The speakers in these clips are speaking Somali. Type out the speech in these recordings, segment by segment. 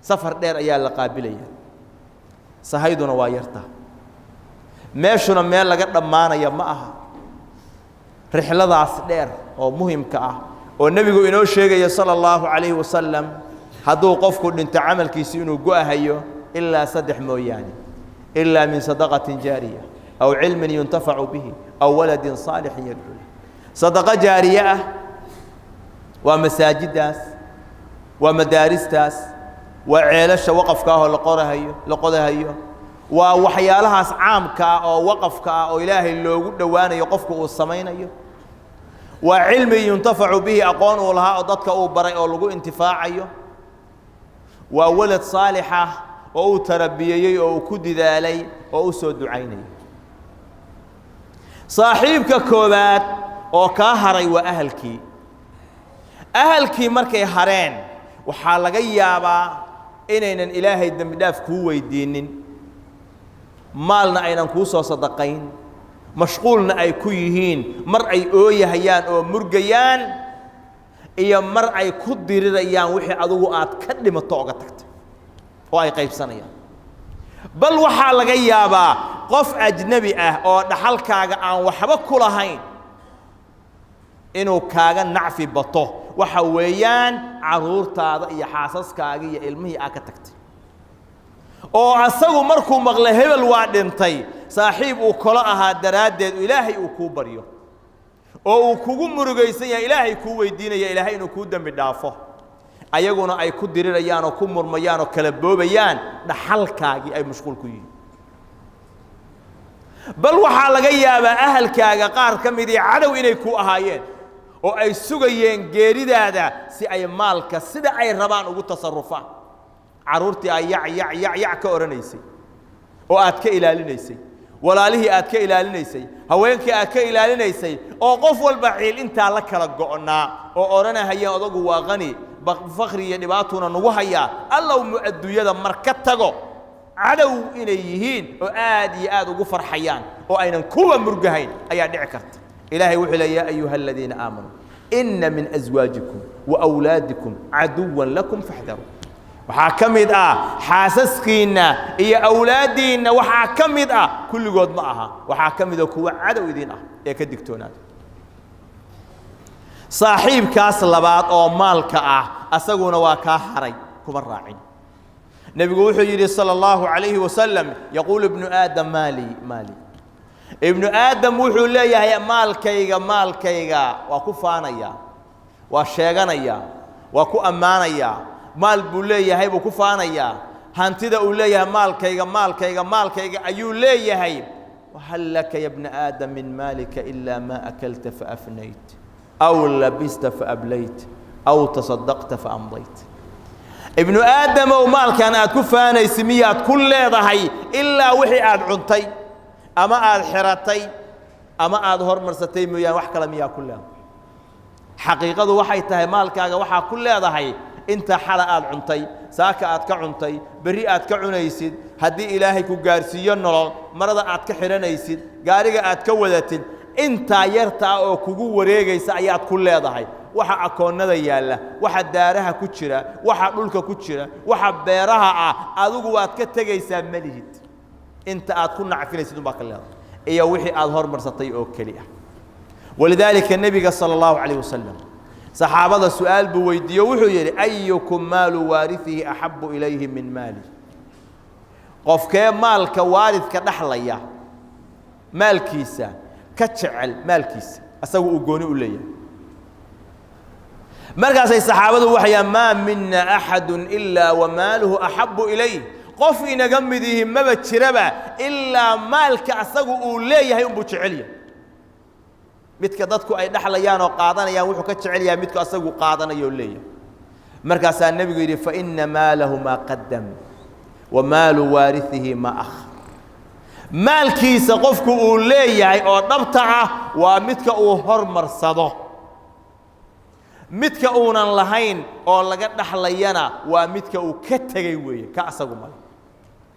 Safar dheer ayaa la qaabilaya, sahayduna waa yarta, meeshuna meel laga dhammaanaya ma aha. Rixladaas dheer oo muhimka ah oo nebigu inoo sheegaya sala allahu calayhi wasalam, hadduu qofku dhinto camalkiisi inuu go'ahayo ilaa saddex mooyaane: ilaa min sadaqatin jaariya aw cilmin yuntafacu bihi aw waladin saalixin yadcuu lah. Sadaqo jaariye ah waa masaajiddaas, waa madaaristaas, waa ceelasha waqafka ah oo la qorahayo, la qodahayo, waa waxyaalahaas caamka ah oo waqafka ah oo Ilaahay loogu dhowaanayo qofku uu samaynayo. Waa cilmi yuntafacu bihi, aqoon uu lahaa oo dadka uu baray oo lagu intifaacayo. Waa walad saalix ah oo uu tarabiyeeyey oo uu ku didaalay oo u soo ducaynayo. Saaxiibka koowaad oo kaa haray waa ahalkii. Ahalkii markay hareen, waxaa laga yaabaa inaynan Ilaahay dembi dhaaf kuu weydiinin, maalna aynan kuu soo sadaqayn, mashquulna ay ku yihiin, mar ay ooyahayaan oo murgayaan iyo mar ay ku dirirayaan wixii adigu aad ka dhimato oga tagtay oo ay qaybsanayaan. Bal waxaa laga yaabaa qof ajnebi ah oo dhaxalkaaga aan waxba ku lahayn inuu kaaga nacfi bato, waxa weeyaan, carruurtaada iyo xaasaskaaga iyo ilmihii aad ka tagtay, oo asagu markuu maqlo hebel waa dhintay, saaxiib uu kolo ahaa daraaddeed Ilaahay uu kuu baryo oo uu kugu murugaysan yahay, Ilaahay kuu weydiinaya Ilaahay inuu kuu dembi dhaafo, ayaguna ay ku dirirayaan oo ku murmayaan oo kala boobayaan dhaxalkaagii, ay mashquul ku yihiin. Bal waxaa laga yaabaa ahalkaaga qaar ka midii cadow inay ku ahaayeen oo ay sugayeen geeridaada si ay maalka sida ay rabaan ugu tasarufaan. Carruurtii ay yac yac yac yac ka odhanaysay oo aad ka ilaalinaysay, walaalihii aad ka ilaalinaysay, haweenkii aad ka ilaalinaysay, oo qof walba ciil intaa la kala go'naa oo odhanahayeen, odagu waa qani, fakri iyo dhibaatuna nagu hayaa, allow mu adduunyada mar ka tago, cadow inay yihiin oo aad iyo aad ugu farxayaan oo aynan kuwa murgahayn ayaa dhici karta. Ilaahay wuxuu leey: ya ayuha aladiina aamanuu, ina min aswaajikum wa awlaadikum caduwan lakum faxdaruu. Waxaa ka mid ah xaasaskiinna iyo awlaaddiinna, waxaa ka mid ah, kulligood ma aha, waxaa ka mida kuwa cadow idin ah ee ka digtoonaada. Saaxiibkaas labaad oo maalka ah asaguna waa kaa haray, kuma raacin. Nebigu wuxuu yidhi sala allahu calayhi wasalam: yaquulu ibnu aadam maali maali. Ibnu aadam wuxuu leeyahay: maalkayga, maalkayga. Waa ku faanaya, waa sheeganaya, waa ku ammaanayaa, maal buu leeyahay buu ku faanayaa, hantida uu leeyahay, maalkayga, maalkayga, maalkayga ayuu leeyahay. Wahal laka ya bna aadam min maalika ilaa maa akalta faafnayt aw labista faablayt aw tasadaqta faamdayt. Ibnu aadamow, maalkan aad ku faanaysa miyaad ku leedahay ilaa wixii aad cuntay ama aad xiratay ama aad hormarsatay mooyaane? Wax kale miyaa ku leedahay? Xaqiiqadu waxay tahay, maalkaaga waxaa ku leedahay inta xala aad cuntay, saaka aad ka cuntay, berri aad ka cunaysid haddii Ilaahay ku gaarsiiyo nolol, marada aad ka xidhanaysid, gaariga aad ka wadatid, intaa yartaa oo kugu wareegaysa ayaad ku leedahay. Waxa akoonnada yaalla, waxa daaraha ku jira, waxa dhulka ku jira, waxa beeraha ah, adigu waad ka tegaysaa, malihid. Inta aad ku nacfinaysid unbaa ka leedahay iyo wixii aad hormarsatay oo keli ah. Walidaalika nebiga sala allahu calayh wasalam saxaabada su'aal buu weydiiyo, wuxuu yidhi: ayukum maalu waariثihi axabu ilayhi min maali? Qofkee maalka waaridka dhaxlaya maalkiisa ka jecel maalkiisa asagu uu gooni u leeyahay? Markaasay saxaabadu waxayaan: maa mina axadu ilaa wamaaluhu axabu ilayh. Qof inaga mid yihi maba jiraba ilaa maalka asagu uu leeyahay unbuu jecel yahay. Midka dadku ay dhexlayaan oo qaadanayaan wuxuu ka jecel yahay midku asagu qaadanayo oo leeyahay. Markaasaa nebigu yidhi: faina maalahu maa qadam wa maalu waariثihi maa akhar. Maalkiisa qofku uu leeyahay oo dhabta ah waa midka uu hormarsado, midka uunan lahayn oo laga dhaxlayana waa midka uu ka tegey weeye, ka asagu male,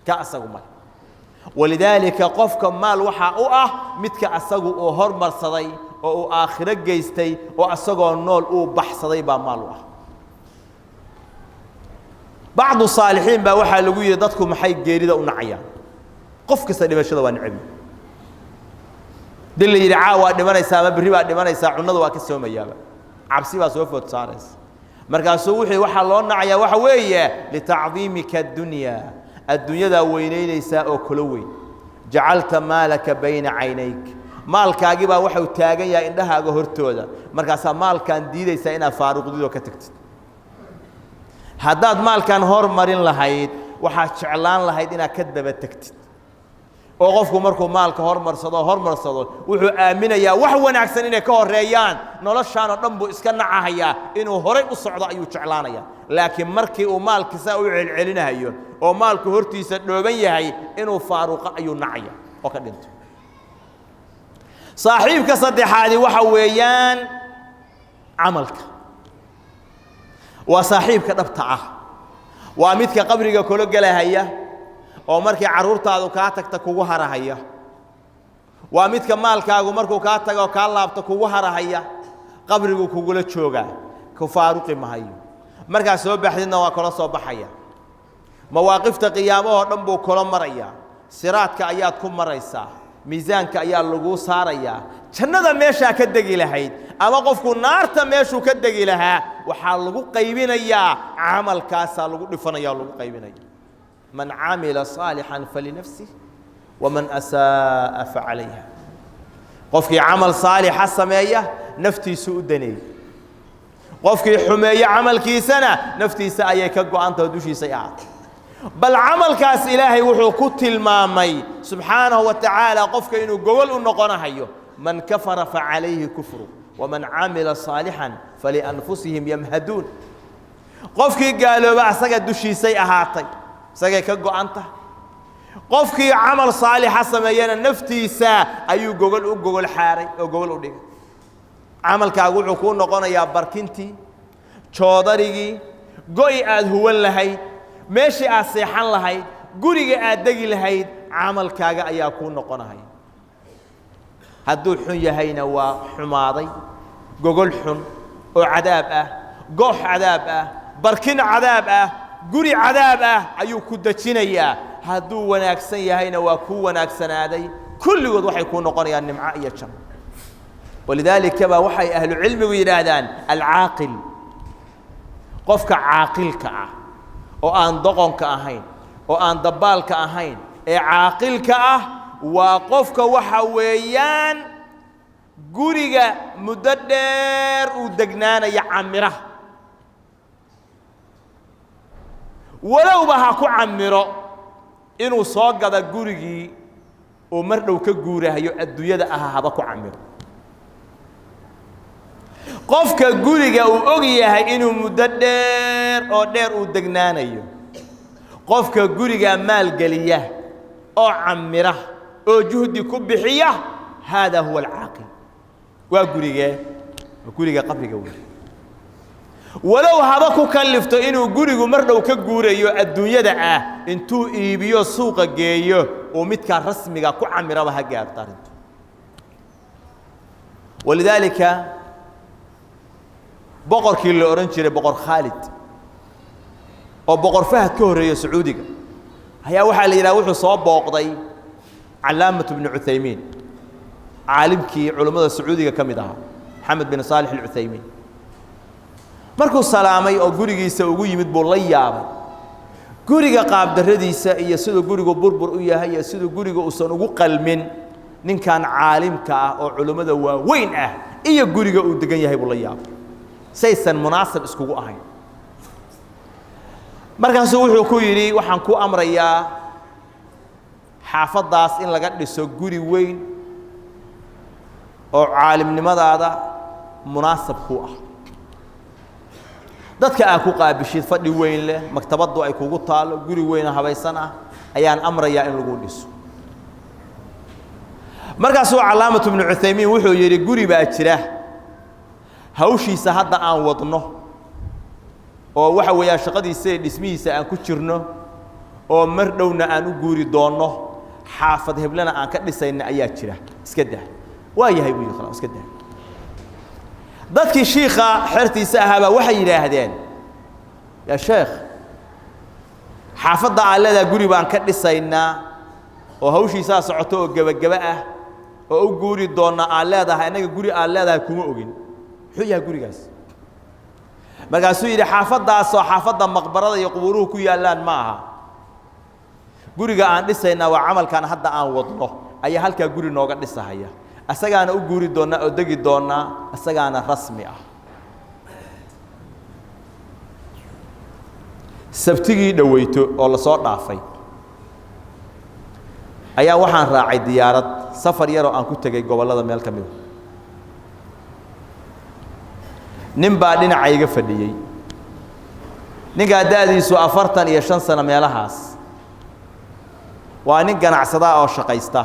ka asagu male. Walidaalika qofka maal waxaa u ah midka asagu uu hormarsaday oo uu aakhiro geystay oo asagoo nool uu baxsaday baa maal u ah. Bacdu saalixiin baa waxaa lagu yidhi dadku maxay geerida u nacayaan? Qof kasta dhimashada waa necabi. Dil la yidhi caaw waa dhimanaysaa ama berri baa dhimanaysaa, cunnada waa ka soomayaaba, cabsi baa soo food saaraysa. Markaasuu wuxuu waxaa loo nacayaa waxa weeye litacdiimika addunyaa, adduunyadaa weynaynaysaa oo kula weyn. Jacalta maalaka bayna caynayk, maalkaagii baa waxau taagan yahay indhahaaga hortooda, markaasaa maalkaan diidaysaa inaad faaruqdid oo ka tagtid. Haddaad maalkan hormarin lahayd, waxaad jeclaan lahayd inaad ka daba tegtid. Oo qofku markuu maalka hormarsado wuxuu aaminayaa wax wanaagsan inay ka horreeyaan, noloshaan oo dhan buu iska nacahayaa, inuu horay u socdo ayuu jeclaanayaa. Laakiin markii uu maalka saa u celcelinahayo oo maalku hortiisa dhooban yahay, inuu faaruqo ayuu nacaya oo ka dhinto. Saaxiibka saddexaadi waxa weeyaan camalka. Waa saaxiibka dhabta ah, waa midka qabriga kula gelahaya oo markii carruurtaadu kaa tagta kugu harahaya, waa midka maalkaagu markuu kaa tago oo kaa laabto kugu harahaya, qabrigu kugula joogaa, ku faaruqi mahayo. Markaad soo baxdidna waa kula soo baxaya. Mawaaqifta qiyaamahoo dhan buu kula marayaa, siraadka ayaad ku maraysaa, miisaanka ayaa laguu saarayaa, jannada meeshaa ka degi lahayd ama qofku naarta meeshuu ka degi lahaa waxaa lagu qaybinayaa camalkaasaa lagu dhifanaya oo lagu qaybinaya. Man camila saalixan falinafsih waman asaa'a facalayha. Qofkii camal saalixa sameeya naftiisu u daneeyey, qofkii xumeeye camalkiisana naftiisa ayay ka go'antaho, dushiisay ahaatay. Bal camalkaas Ilaahay wuxuu ku tilmaamay subxaanahu wa tacaala qofka inuu gogol u noqonahayo. Man kafara facalayhi kufru waman camila saalixan falianfusihim yamhaduun. Qofkii gaalooba asaga dushiisay ahaatay, isagay ka go'an tahay. Qofkii camal saalixa sameeyana naftiisa ayuu gogol u gogol xaaray oo gogol u dhigay. Camalkaagu wuxuu kuu noqonayaa barkintii, joodarigii, go'i aad huwan lahayd, meeshii aad seexan lahayd, guriga aad degi lahayd, camalkaaga ayaa kuu noqonahaya. Hadduu xun yahayna waa xumaaday, gogol xun oo cadaab ah, goox cadaab ah, barkin cadaab ah, guri cadaab ah ayuu ku dejinayaa. Hadduu wanaagsan yahayna waa kuu wanaagsanaaday. Kulligood waxay kuu noqonayaan nimco iyo janno. Walidaalika baa waxay ahlu cilmigu yidhaahdaan alcaaqil, qofka caaqilka ah oo aan doqonka ahayn oo aan dabaalka ahayn ee caaqilka ah, waa qofka waxa weeyaan guriga muddo dheer uu degnaanaya camiraha, walowba ha ku camiro inuu soo gada gurigii uu mar dhow ka guurahayo adduunyada aha, haba ku camiro. Qofka guriga uu og yahay inuu muddo dheer oo dheer uu degnaanayo, qofka gurigaa maalgeliya oo camira oo juhdi ku bixiya, haadaa huwa alcaaqil. Waa gurigee? Waa guriga qabriga wey. Walow haba ku kallifto inuu gurigu mar dhow ka guurayo adduunyada ah, intuu iibiyo suuqa geeyo uu midkaa rasmiga ku camiraba ha gaarto arrintu. Walidaalika boqorkii la odhan jiray Boqor Khaalid oo Boqor Fahad ka horreeya Sacuudiga ayaa waxaa la yidhaha wuxuu soo booqday Calaamatu Bnu Cuthaymiin, caalimkii culummada Sacuudiga ka mid ahaa, Maxamed bin Saalix Alcuthaymiin. Markuu salaamay oo gurigiisa ugu yimid buu la yaabay guriga qaabdarradiisa iyo siduu gurigu burbur u yahay iyo siduu guriga uusan ugu qalmin ninkan caalimka ah oo culummada waaweyn ah iyo guriga uu degan yahay buu la yaabay, saysan munaasab iskugu ahayn. Markaasuu wuxuu ku yidhi, waxaan ku amrayaa xaafaddaas in laga dhiso guri weyn oo caalimnimadaada munaasab ku ah, dadka aad ku qaabishid, fadhi weyn leh, maktabaddu ay kugu taalo, guri weyn oo habaysan ah ayaan amrayaa in lagu dhiso. Markaasuu Calaamatu Bnu Cuthaymiin wuxuu yidhi, guri baa jira hawshiisa hadda aan wadno oo waxa weeyaan shaqadiisa iyo dhismihiisa aan ku jirno oo mar dhowna aan u guuri doonno, xaafad heblena aan ka dhisayna ayaa jira, iska dah. Waa yahay buu yidhi, khalas iska dah. Dadkii shiikha xertiisa ahaabaa waxay yidhaahdeen, yaa sheekh, Xaafadda aad leedahay guri baan ka dhisaynaa oo hawshiisaa socoto oo gebageba ah oo u guuri doonna aad leedahay, annaga guri aad leedahay kuma ogin. Muxuu yahay gurigaas? Markaasuu yidhi xaafaddaasoo xaafadda maqbarada iyo qubuuruhu ku yaallaan ma aha. Guriga aan dhisaynaa waa camalkan hadda aan wadno ayaa halkaa guri nooga dhisahaya, asagaana u guuri doonnaa oo degi doonnaa, asagaana rasmi ah. Sabtigii dhoweyto oo lasoo dhaafay ayaa waxaan raacay diyaarad safar yaroo aan ku tegey gobollada meel ka mida. Nin baa dhinaca iga fadhiyey, ninkaa da'diisu 45 sano meelahaas, waa nin ganacsadaa oo shaqaysta.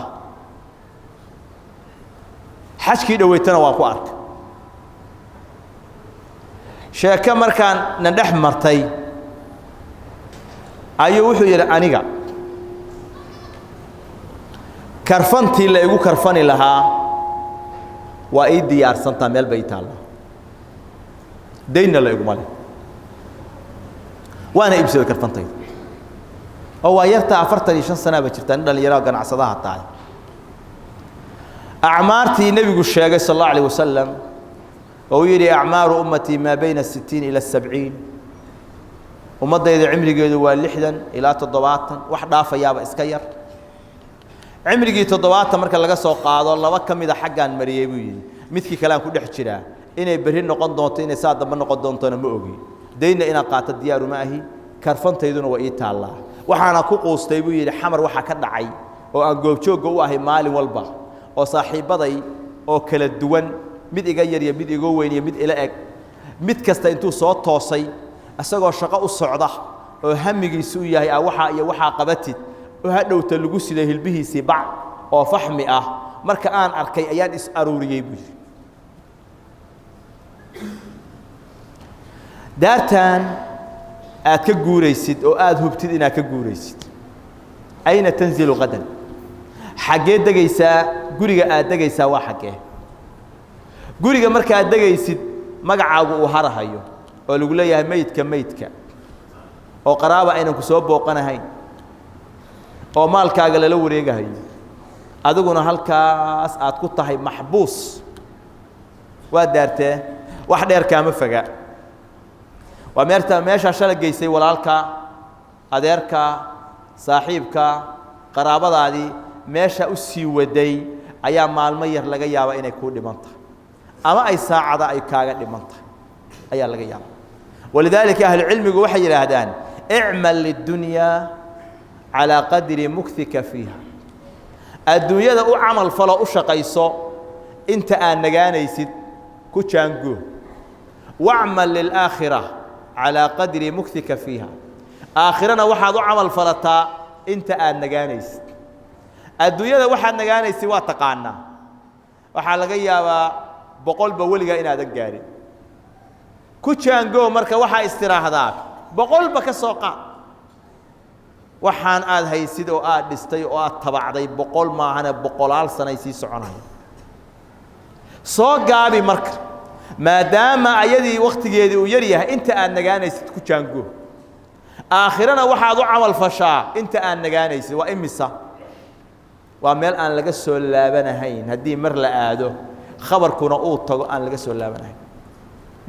Xajkii dhoweytana waan ku arkay. Sheeko markaan na dhex martay ayuu wuxuu yidhi aniga karfantii la igu karfani lahaa waa ii diyaarsantaa, meel bay ii taallaa, daynna la iguma leh, waana iibsaday karfantayda. Oo waa yartaa, 45 sanaaba jirtaa, nin dhallinyaro ganacsadaha tahay. Acmaartii nebigu sheegay sal allahu alayh wasalam oo uu yidhi acmaaru ummatii maa bayna 60 ila 70, ummaddayda cimrigeedu waa 60 ilaa 70, wax dhaafayaaba iska yar. Cimrigii 70 marka laga soo qaado 2 ka mida xaggaan mariyey buu yidhi, midkii kale aan ku dhex jiraa, inay berri noqon doonto, inay saa dambe noqon doontona ma ogi, daynna inaan qaato diyaaru ma ahi, karfantayduna waa ii taallaa. Waxaana ku quustay buu yidhi xamar waxa ka dhacay oo aan goobjoogga u ahay maalin walba, oo saaxiibbaday oo kala duwan, mid iga yar iyo mid iga weyn iyo mid ila eg, mid kasta intuu soo toosay isagoo shaqo u socda oo hamigiisu u yahay waxaa iyo waxaa qabatid, oo hadhowta lagu siday hilbihiisii bac oo faxmi ah, marka aan arkay ayaan is aruuriyey buu yidhi. Daartan aad ka guuraysid oo aad hubtid inaad ka guuraysid, ayna tanzilu qadan, xaggee degaysaa? Guriga aad degaysaa waa xaggee? Guriga markaad degaysid magacaagu uu harahayo oo lagu leeyahay meydka meydka, oo qaraaba aynan ku soo booqanahayn, oo maalkaaga lala wareegahayo, adiguna halkaas aad ku tahay maxbuus. Waa daartee wax dheer kaama foga, waa meerta meeshaa shala geysay walaalka, adeerka, saaxiibka, qaraabadaadii meesha u sii waday ayaa maalmo yar laga yaabaa inay kuu dhiman tahay, ama ay saacada ay kaaga dhiman tahay ayaa laga yaabaa. Walidaalika ahlucilmigu waxay yidhaahdaan icmal lidunyaa calaa qadri mukthika fiiha, adduunyada u camal falo, u shaqayso inta aad nagaanaysid ku jaangoo. Wacmal lilaakhira calaa qadri mukthika fiiha, aakhirana waxaad u camal falataa inta aad nagaanaysid. Adduunyada waxaad nagaanaysid waa taqaanaa, waxaa laga yaabaa 100ba weligaa inaadan gaarin. Ku jaangoo marka waxaa istiraahdaa 100ba ka soo qaad, waxaan aad haysid oo aad dhistay oo aad tabacday 100 maahane boqolaal sanay sii soconaya. Soo gaabi marka, maadaama ayadii wakhtigeedii uu yar yahay, inta aad nagaanaysid ku jaangoo. Aakhirana waxaad u camal fashaa inta aad nagaanaysid. Waa imisa? Waa meel aan laga soo laabanahayn, haddii mar la aado khabarkuna uu tago aan laga soo laabanahayn.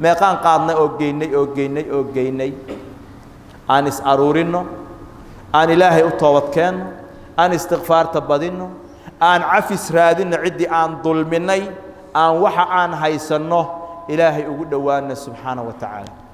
Meeqaan qaadnay oo geynay oo geynay oo geynay. Aan is aruurinno, aan ilaahay u toobad keenno, aan istikfaarta badinno, aan cafis raadinno ciddii aan dulminnay, aan waxa aan haysanno ilaahay ugu dhowaanno subxaana wa tacaala.